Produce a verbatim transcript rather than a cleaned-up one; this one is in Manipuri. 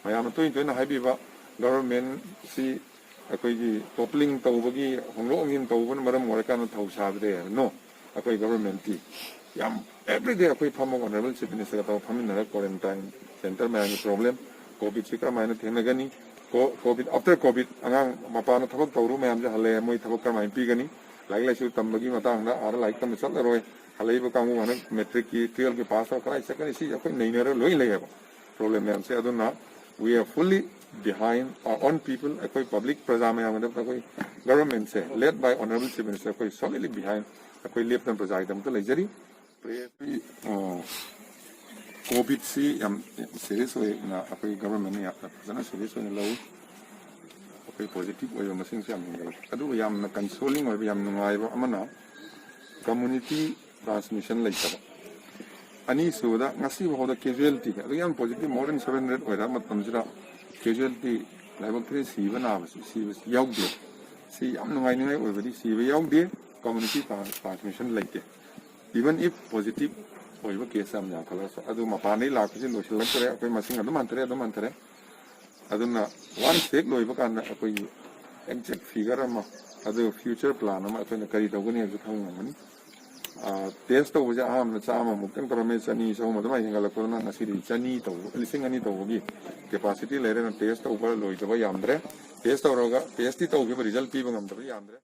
ꯃꯌꯥꯝꯅ ꯇꯣꯏꯅ ꯇꯣꯏꯅ ꯍꯥꯏꯕꯤꯕ, ꯒꯚꯔꯟꯃꯦꯟꯁꯤ ꯑꯩꯈꯣꯏꯒꯤ ꯇꯣꯄ꯭ꯂꯤꯡ ꯇꯧꯕꯒꯤ, ꯍꯣꯡꯗꯣꯛ ꯍꯣꯡꯖꯤꯟ ꯇꯧꯕꯅ ꯃꯔꯝ ꯑꯣꯏꯔꯀꯥꯟꯗ ꯊꯧ ꯁꯥꯕꯗꯤ ꯅꯣ꯫ ꯑꯩꯈꯣꯏ ꯒꯚꯔꯟꯃꯦꯟꯠꯇꯤ ꯌꯥꯝ ꯑꯦꯕ꯭ꯔꯤꯗꯦ ꯑꯩꯈꯣꯏ ꯐꯝꯃꯒ ꯑꯣꯅꯔꯦꯕꯜ ꯆꯤꯐ ꯃꯤꯅꯤꯁꯇꯔꯒ ꯇꯧꯔꯒ ꯐꯝꯃꯤꯟꯅꯔꯒ ꯀ꯭ꯋꯥꯔꯦꯟꯇꯥꯏꯟ ꯁꯦꯟꯇꯔ ꯃꯌꯥꯝꯒꯤ ꯄ꯭ꯔꯣꯕ꯭ꯂꯦꯝ, ꯀꯣꯚꯤꯗꯁꯤ ꯀꯔꯝꯍꯥꯏꯅ ꯊꯦꯡꯅꯒꯅꯤ, ꯀꯣ- ꯀꯣꯚꯤꯗ ꯑꯥꯐꯇꯔ ꯀꯣꯚꯤꯗ ꯑꯉꯥꯡ ꯃꯄꯥꯟꯗ ꯊꯕꯛ ꯇꯧꯔꯨ ꯃꯌꯥꯝꯁꯦ ꯍꯜꯂꯛꯑꯦ, ꯃꯣꯏ ꯊꯕꯛ ꯀꯔꯝꯍꯥꯏꯅ ꯄꯤꯒꯅꯤ, ꯂꯥꯏꯔꯤꯛ ꯂꯥꯏꯁꯨ ꯇꯝꯕꯒꯤ ꯃꯇꯥꯡꯗ ꯑꯥꯗ ꯂꯥꯏꯔꯤꯛ ꯇꯝꯕ ꯆꯠꯂꯔꯣꯏ, ꯍꯜꯂꯛꯏꯕ ꯀꯥꯡꯕꯨ ꯍꯟꯗꯛ ꯃꯦꯇ꯭ꯔꯤꯛꯀꯤ ꯇꯨꯌꯦꯜꯐꯀꯤ ꯄꯥꯁ ꯇꯧꯔ ꯀꯗꯥꯏ ꯆꯠꯀꯅꯤ, ꯁꯤ ꯑꯩꯈꯣꯏ ꯅꯩꯅꯔ ꯂꯣꯏ ꯂꯩꯌꯦꯕ ꯄ꯭ꯔꯣꯕ꯭ꯂꯦꯝ ꯃꯌꯥꯝꯁꯦ꯫ ꯑꯗꯨꯅ we are fully behind our own people, ꯑꯩꯈꯣꯏ ꯄꯕ꯭ꯂꯤꯛ ꯄ꯭ꯔꯖꯥ ꯃꯌꯥꯝꯒꯤꯗꯃꯛꯇ ꯑꯩꯈꯣꯏ ꯒꯚꯔꯟꯃꯦꯟꯠꯁꯦ led by honorable chief minister ꯑꯩꯈꯣꯏ solidly behind, ꯑꯩꯈꯣꯏ ꯂꯦꯞꯇꯅ ꯄ꯭ꯔꯖꯥꯒꯤꯗꯃꯛꯇ ꯂꯩꯖꯔꯤ꯫ ꯑꯩꯈꯣꯏ, ꯑ, ꯀꯣꯚꯤꯗꯁꯤ ꯌꯥꯝ ꯁꯦꯔꯤꯌꯁ ꯑꯣꯏꯅ ꯑꯩꯈꯣꯏ ꯒꯚꯔꯟꯃꯦꯟꯠꯅ ꯌꯥꯝ ꯐꯖꯅ ꯁꯦꯔꯤꯌꯁ ꯑꯣꯏꯅ ꯂꯧꯏ꯫ ꯑꯩꯈꯣꯏ ꯄꯣꯖꯤꯇꯤꯚ ꯑꯣꯏꯕ ꯃꯁꯤꯡꯁꯨ ꯌꯥꯝ ꯍꯦꯟꯒꯠꯂꯦ, ꯑꯗꯨꯒ ꯌꯥꯝꯅ ꯀꯟꯁꯣꯂꯤꯡ ꯑꯣꯏꯕ, ꯌꯥꯝ ꯅꯨꯡꯉꯥꯏꯕ ꯑꯃꯅ ꯀꯝꯃ꯭ꯌꯨꯅꯤꯇꯤ ꯇ꯭ꯔꯥꯟꯁꯃꯤꯁꯟ ꯂꯩꯇꯕ꯫ ꯑꯅꯤꯁꯨꯕꯗ, ꯉꯁꯤ ꯐꯥꯎꯗ ꯀꯦꯖꯨꯋꯦꯂꯤꯇꯤ ꯑꯗꯨꯛ ꯌꯥꯝ positive, more than seven hundred ꯑꯣꯏꯔ ꯃꯇꯝꯁꯤꯗ ꯀꯦꯖꯨꯋꯦꯂꯤꯇꯤ, ꯂꯥꯏꯕꯛ ꯊꯤꯔꯦ, ꯁꯤꯕ ꯅꯥꯕꯁꯤ, ꯁꯤꯕꯁꯤ ꯌꯥꯎꯗꯦ꯫ ꯁꯤ ꯌꯥꯝ ꯅꯨꯡꯉꯥꯏꯅꯤꯡꯉꯥꯏ ꯑꯣꯏꯕꯗꯤ, ꯁꯤꯕ ꯌꯥꯎꯗꯦ, ꯀꯝꯃ꯭ꯌꯨꯅꯤꯇꯤ ꯇ꯭ꯔꯥꯟꯁꯃꯤꯁꯟ ꯂꯩꯇꯦ꯫ Even if positive ꯑꯣꯏꯕ ꯀꯦꯁ ꯌꯥꯝ ꯌꯥꯝꯈꯠꯂꯁꯨ, ꯑꯗꯨ ꯃꯄꯥꯟꯗꯒꯤ ꯂꯥꯛꯄꯁꯤ ꯂꯣꯏꯁꯤꯜꯂꯛꯇ꯭ꯔꯦ, ꯑꯩꯈꯣꯏ ꯃꯁꯤꯡ ꯑꯗꯨꯝ ꯍꯟꯊꯔꯦ, ꯑꯗꯨꯝ ꯍꯟꯊꯔꯦ꯫ ꯑꯗꯨꯅ ꯋꯥꯟꯁ ꯍꯦꯛ ꯂꯣꯏꯕ ꯀꯥꯟꯗ ꯑꯩꯈꯣꯏꯒꯤ ꯑꯦꯛꯖꯦꯛ ꯐꯤꯒꯔ ꯑꯃ, ꯑꯗꯨ ꯐ꯭ꯌꯨꯆꯔ ꯄ꯭ꯂꯥꯟ ꯑꯃ ꯑꯩꯈꯣꯏꯅ ꯀꯔꯤ ꯇꯧꯒꯅꯤ ꯍꯥꯏꯕꯁꯨ ꯈꯪꯕ ꯉꯝꯒꯅꯤ꯫ ꯇꯦꯁ ꯇꯧꯕꯁꯦ ꯑꯍꯥꯟꯕꯗ ꯆꯥꯝꯃꯃꯨꯛꯇꯪ ꯇꯧꯔꯝꯃꯦ, ꯆꯅꯤ, ꯆꯍꯨꯝ ꯑꯗꯨꯃꯥꯏꯅ ꯍꯦꯟꯒꯠꯂꯛꯄꯗꯨꯅ ꯉꯁꯤꯗꯤ ꯆꯅꯤ ꯇꯧꯕ, ꯂꯤꯁꯤꯡ ꯑꯅꯤ ꯇꯧꯕꯒꯤ ꯀꯦꯄꯥꯁꯤꯇꯤ ꯂꯩꯔꯦꯅ ꯇꯦꯁ ꯇꯧꯕ ꯂꯣꯏꯗꯕ ꯌꯥꯝꯗ꯭ꯔꯦ꯫ ꯇꯦꯁ ꯇꯧꯔꯒ, ꯇꯦꯁꯇꯤ ꯇꯧꯈꯤꯕ, ꯔꯤꯖꯜ ꯄꯤꯕ ꯉꯝꯗꯕ ꯌꯥꯝꯗ꯭ꯔꯦ꯫